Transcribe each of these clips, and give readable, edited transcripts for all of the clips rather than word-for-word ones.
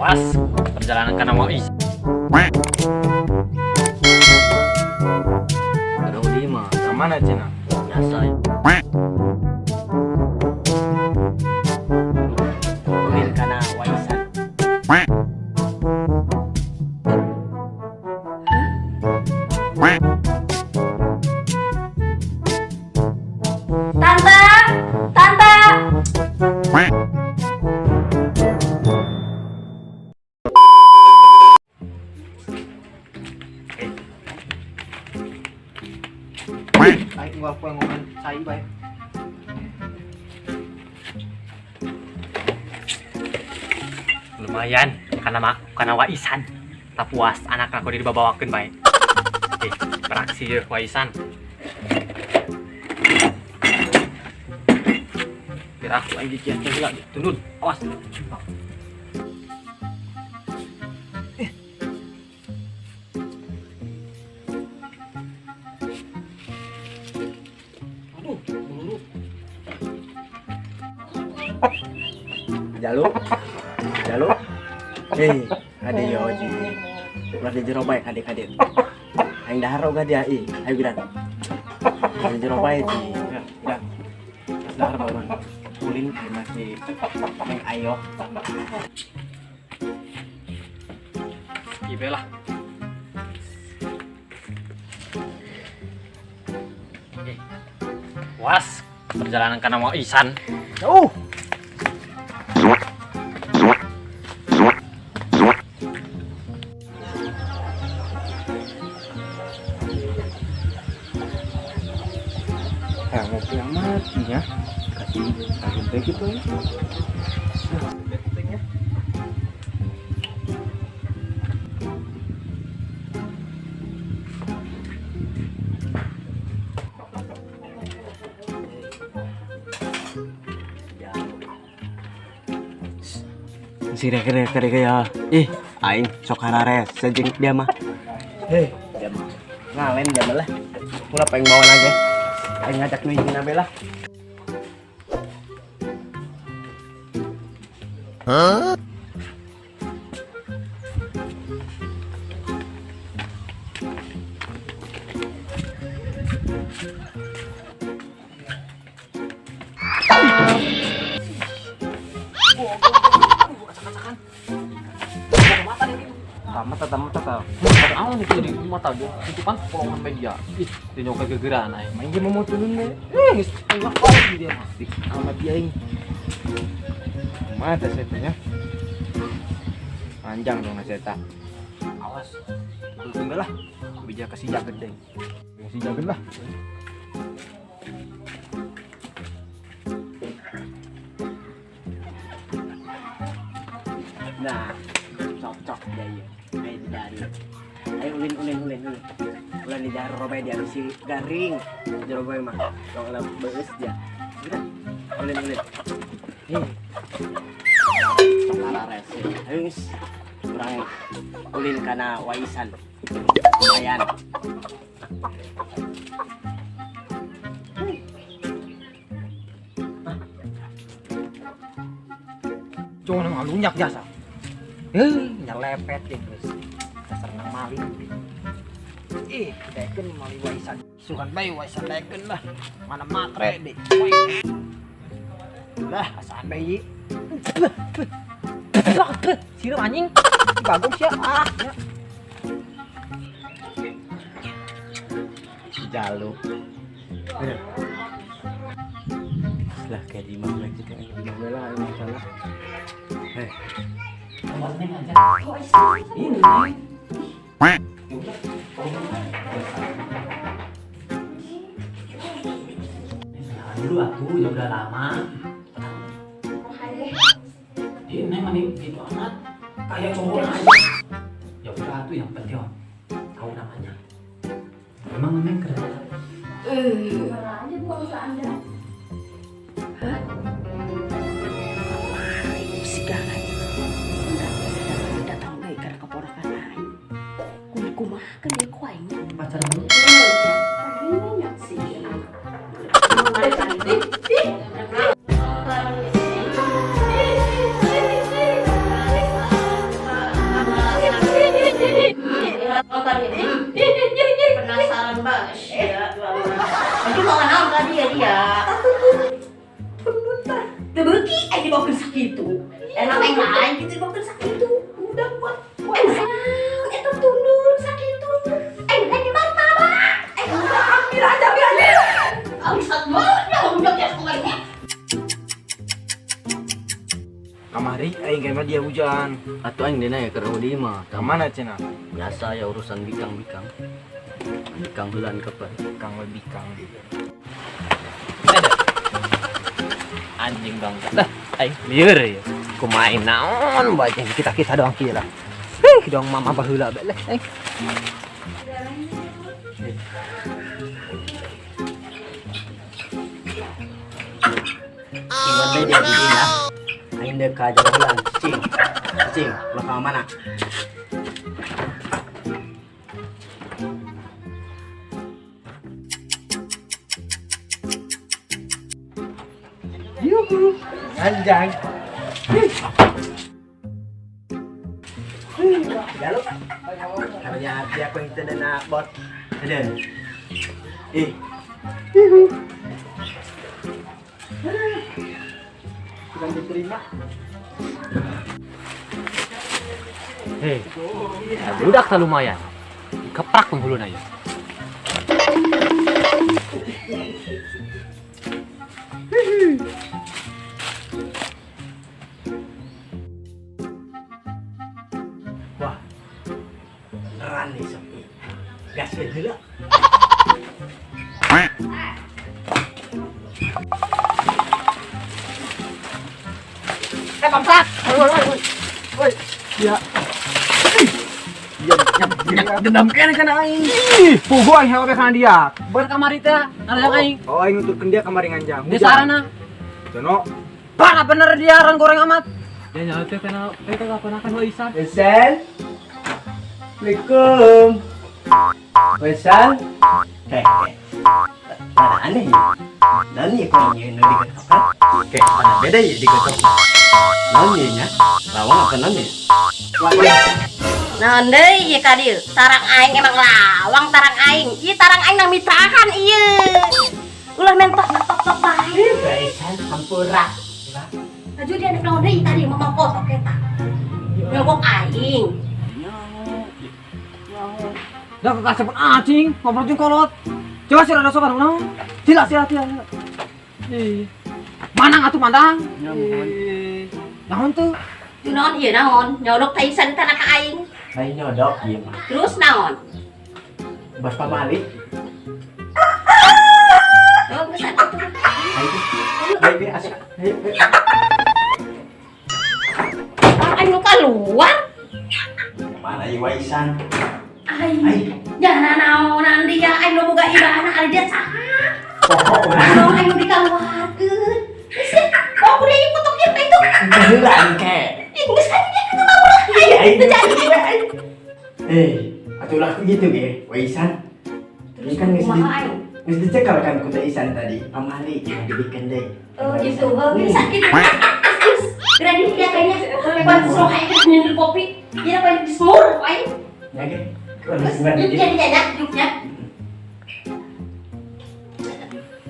Puas perjalanan kana mau is. Aduh, di mah Mana cenah? Biasa. Ulin kana waisan. Tante, tante. Aing gua poe ngomong cai bae. Lumayan kana mah kana waisan. Tak puas anak aku dibawakeun bae. Eh, beraksi ye waisan. Biar aku aing dikiat heula tundun. Awas. Aduh, melulu. Jalu. Jalu. Eh, ade yo ji. Ulah di jero bae adik-adik. Aing dahar oga dia ih, ayo bilang. Di jero bae ji. Ya, bilang. Dahar bae. Ulin masih neng ayo. Ibe lah. Eh, puas perjalanan kana mau isan. Jauh. Eh, ngopi amat ya. Kasih kasih teh gitu ya. Tehnya. Si rek rek rek ya. Ih, aing sok harares sejeng dia mah. Heh, dia mah. Ngalen dia mah lah. Ulah pengen bawa lagi. Aing ngajak nu hiji nabe lah. Hah? Mata mata mata. Awan itu di mata gua. Itu kan polongan media. Ih, dia nyoka gegeran aing. Main game mau turun deh. Eh, geus tengah di dia mah. Ih, amat dia aing. Mata setanya. Panjang dong seta. Awas. Tunggu lah. Bijak kasih jaget deh. Kasih jaget lah. Nah, cocok dia ya. Ayo didari. Ayo ulin ulin ulin ulin. Ulah di jaro robe dia bisi garing. Jero bae mah. Tong lah beus dia. Udah. Ulin ulin. Nih. Sok harares. Ayo geus. Urang ulin kana waisan. Lumayan. Cuma nang lunyak jasa. Eh, nyelepet ya guys. Dasar nang maling. Ih, deken mali waisan. Sukan bae waisan deken lah. Mana matre deh. Lah, asaan bae. Siram anjing. Bagus ya. Ah, ya. Jalu. Lah kayak di mana gitu, di mana lah ini salah. Eh. Ini. Dulu aku ya udah lama. Ini mana gitu amat kayak cowok aja. Ya udah tuh yang penting tahu namanya. Memang neng keren. Mana aja buang anda. Hah? Kemarin sigalan. Datang deui kana kaporakan aing. Kumaha kan dia ku aing. Pacar lu. Ini sih. dia. Penasaran banget ya. Itu mau naon tadi ya dia. Teu beuki aing dibawakeun sakitu. Enak yang lain gitu dibawakeun sakitu. Udah buat naon eta tundun sakitu. Aing lain di martabak. Aing udah ambil aja, ambil aja. Bangsat banget ya budak ya sekolahnya. Kamari aing kemah dia hujan. Atuh aing dena ya keur di mah. Ka mana cenah? Biasa ya urusan bikang-bikang. Bikang bulan kapan? Bikang we bikang. Anjing bangsa. Dah, aing lieur ya. Kumaha naon bae kita-kita doang kieu lah. Hih, dong mama baheula bae lah aing. Ingat deh dia begini lah. Aing dek ka jero bulan. Cicing. Cicing, ulah ka mana? Anjang. Jaluk. Harusnya hati aku yang tenda bot. Ada. Eh. Bukan diterima. Hei, budak tak lumayan. Keprak penghuluna ya. Wah. Beneran nih sepi. Gaskeun heula. Eh, bangsat. Woi. Ya. Dendam kene kana aing. Ih, pugu aing hewa kana dia. Bar kamari teh, ngarayang aing. Oh, aing nuturkeun dia kamari nganjang. Di sarana. Jono. Parah bener dia ran goreng amat. Ya nyawa teh kana teh kapan waisan. Waisan. Assalamualaikum. Waisan. Heh. Mana aneh ya? Naon ieu kurang nyeun nu digetok? Kayak mana beda ya digetok. Naon ieu nya? Lawang apa naon ya? Naon deui ieu ka dieu? Tarang aing emang lawang tarang aing. Ieu tarang aing nang mitrahan ieu. Ulah mentok tok-tok bae. Waisan hampura. Laju dia nek naon deui tadi ngomong kotok eta. Nyogok aing. Dah kekasep anjing, ngobrol jeung kolot. Coba sih rada sopan naon? Sila sila sila. Ih. Manang atuh mandang. Naon tuh? Itu naon ieu naon? Nyodok taisan tanah ka aing. Lain nyodok ieu mah. Terus naon? Bos pamali. Oh, geus atuh. Ayo. Ayo asup. Ayo. Aing nu kaluar. Mana ieu waisan? Aing. Jangan naonan dia aing nu boga ibana ari dia saha? Pokok Naon aing nu dikaluarkeun. Geus ya, bawa ku deui kotok ieu teh itu. Heula engke. Ih, geus ka dia ka mah aing. Teu jadi. Eh, atuh lah gitu ge, waisan. Terus Ini kan geus di kumaha aing? geus dicekal kan ku teh Isan tadi. Pamali yang dibikeun deui. Oh gitu, oh bisa gitu. Terus, berani dia kayaknya. Pan suruh aing nyindir kopi. Dia pan disemur aing. Ya ge. Terus dia dia dia yuknya.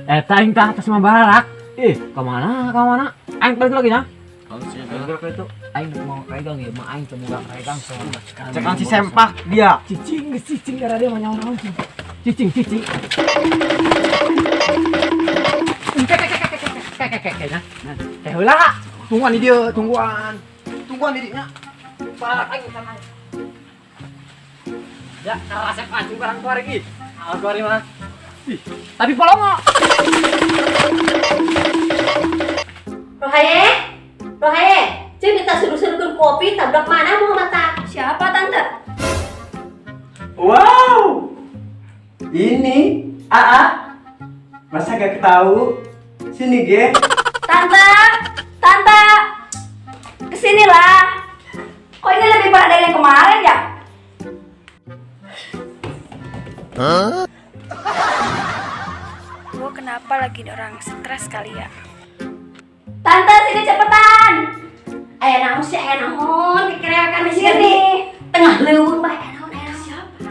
Eta aing tah atas mah barak. Ih, ka mana? Ka mana? Aing balik lagi nya. Itu Aing mau regang ya, mah aing teu boga regang soalnya. cekan si sempak dia. Cicing, geus cicing gara dia mah nyawa-nyawa cicing. Cicing, cicing. Kek kek kek nah. Teh heula. Tungguan di dia, tungguan. Tungguan di dinya. Barak aing sana. Ya, karasep anjing barang keluar iki. Ah, keluar mah. Ih, tapi polongo. Rohaye, Rohaye, cing minta suruh-suruhkeun kopi tabrak mana mau mata? Siapa tante? Wow. Ini AA. Masa gak ketahu? Sini ge. Tante, tante, kesinilah. Kok ini lebih parah dari yang kemarin ya? Gue kenapa lagi orang stres kali ya? Tante sini cepetan. Aya naon sih, aya naon, dikerewakan di sini. Tengah leuweung bae aya naon, aya naon. Siapa?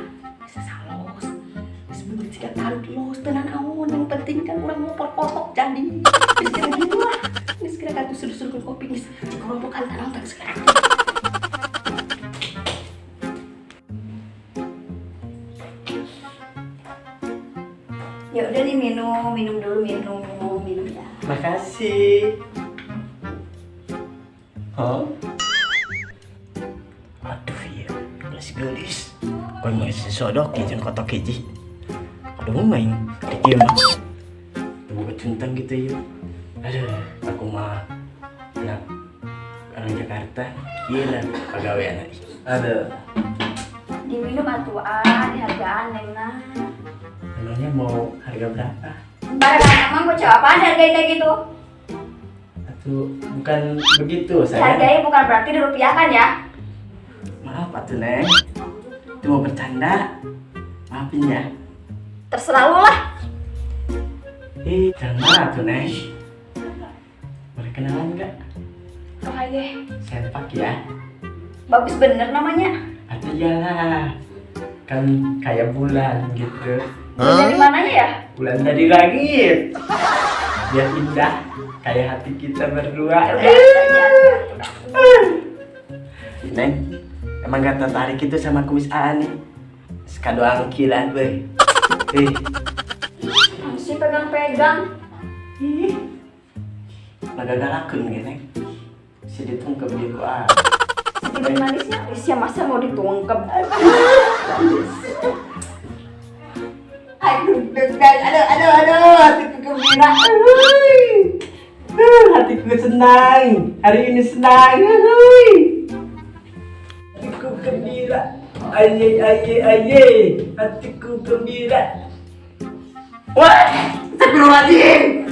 Los tenan naon, yang penting kan urang ngompor kotok jadi. Geus kira gitu lah. Geus kira katuh suruh-suruh kopi geus cikorobokan tanang teh sekarang. Ya udah nih minum, minum dulu, minum, minum ya. Makasih. Hah? Aduh iya, gelis-gelis. Kau mau sesodok ya, jangan kotok hiji. Aduh main, dikir mah. Tunggu kecuntang gitu ya. Aduh, aku mah anak orang Jakarta, gila pegawai anak. Aduh. Diminum atuh ah, dihargaan neng nah. Emangnya mau harga berapa? Barang emang gue coba apaan hargain kayak gitu? Atuh bukan begitu saya. Harganya bukan berarti dirupiahkan ya? Maaf atuh neng, itu mau bercanda. Maafin ya. Terserah lu lah. Jangan marah tuh neng. Boleh kenalan nggak? Oh iya. Sempak ya. Bagus bener namanya. Atau iyalah, kan kayak bulan gitu. Bulan dari mananya ya? Bulan dari langit. Biar indah kayak hati kita berdua. Neng, emang gak tertarik itu sama kuis A nih? Sekado angkilan, boy. Masih pegang-pegang. Ih, gagal lakun nih, Neng. Si ditungkep di ku A. Sedikit manisnya, Isya masa mau ditungkep. Aduh, aduh, aduh, aduh, hatiku gembira. Hatiku senang, hari ini senang. Hatiku gembira, aye, aye, aye, hatiku gembira. Wah, astagfirullahaladzim.